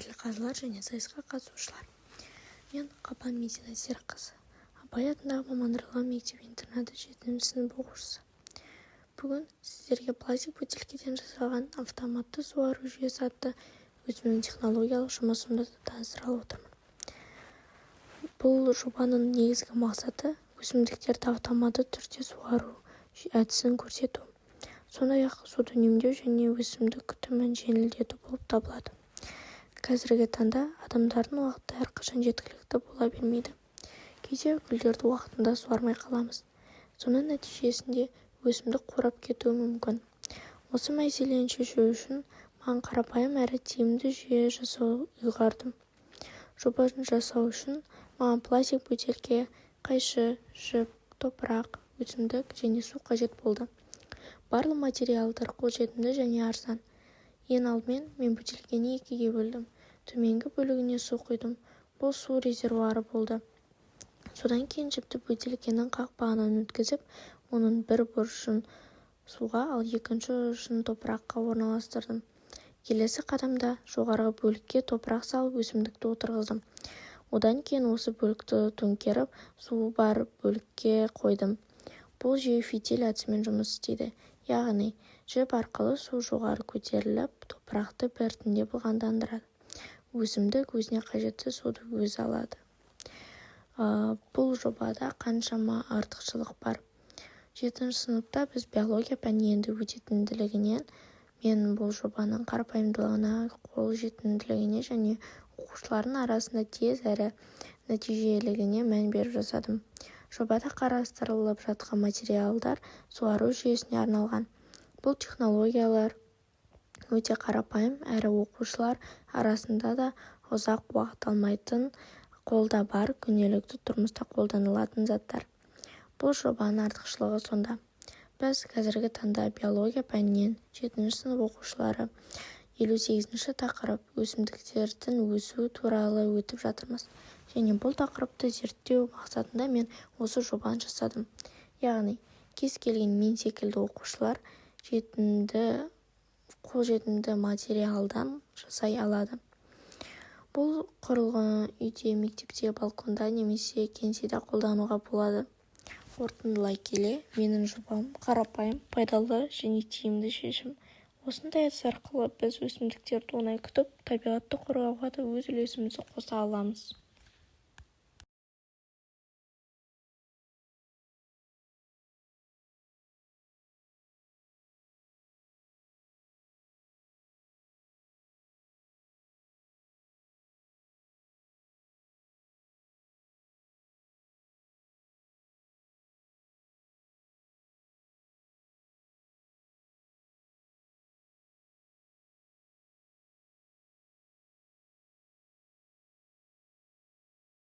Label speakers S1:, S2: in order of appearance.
S1: Әділқазылар және сайысқа қатысушылар! Мен Қапан Медина Серікқызы, Абай атындағы мамандандырылған мектеп-интернаты 7 сынып оқушысы. Бүгін сіздерге пластик бөтелкеден жасалған автоматты суару жүйесі атты өзімнің технологиялық жұмысымды таныстырғалы отырмын. Бұл жобаның негізгі мақсаты өсімдіктерді автоматты түрде суару әдісін көрсету. Сондай-ақ суды үнемдеу және өсімдік күтімін жеңілдету болып табылады. Қазіргі таңда адамдардың уақыты әрқашан жеткілікті бола бермейді. Кейде гүлдерді уақытында суармай қаламыз. Соның нәтижесінде өсімдік қурап кетуі мүмкін. Осы мәселені шешу үшін маған қарапайым әрі тиімді жүйе жасау ұйғардым. Жобаны жасау үшін маған пластик бөтелке, қайшы, жіп, топырақ, өсімдік және су қажет болды. Барлық материалдар қолжетімді және арзан. Ең алдымен мен бөтелкені екіге бөлдім. Төменгі бөлігіне су құйдым. Бұл су резервуары болды. Содан кейін жіпті бөтелкенің қақпағынан өткізіп, оның бір бұрышын суға, ал екінші ұшын топыраққа орналастырдым. Келесі қадамда жоғарғы бөлікке топырақ салып, өсімдікті отырғыздым. Одан кейін осы бөлікті төңкеріп, суы бар бөлікке қойдым. Бұл жүйе фитиль әдісімен жұмыс істейді. Яғни, жіп арқылы су жоғары көтеріліп, топырақты біртіндеп ылғалдандырады. Өсімдік өзіне қажетті суды өзі алады. Бұл жобада қаншама артықшылық бар. 7 сыныпта біз биология пәнін енді өтетіндігінен мен бұл жобаның қарапайымдылығына, қолжетімділігіне және оқушылардың арасында тез әрі нәтижелілігіне мән беріп жасадым. Жобада қарастырылып жатқан материалдар суару жүйесіне арналған. Бұл технологиялар өте қарапайым әрі оқушылар арасында да ұзақ уақыт алмайтын, қолда бар, күнделікті тұрмыста қолданылатын заттар. Бұл жобаның артықшылығы сонда. Біз қазіргі таңда биология пәнінен 7 сынып оқушылары 58-ші тақырып өсімдіктердің өсуі туралы өтіп жатырмыз. Және бұл тақырыпты зерттеу мақсатында мен осы жобаны жасадым. Яғни, кез келген мен секілді оқушылар қолжетімді материалдан жасай алады. Бұл құрылғыны үйде, мектепте, балконда немесе кеңседе қолдануға болады. Қорытындылай келе, менің жобам қарапайым, пайдалы және тиімді шешім. Осындай әдіс арқылы біз өсімдіктерді оңай күтіп, табиғатты қорғауға да өз үлесімізді қоса аламыз.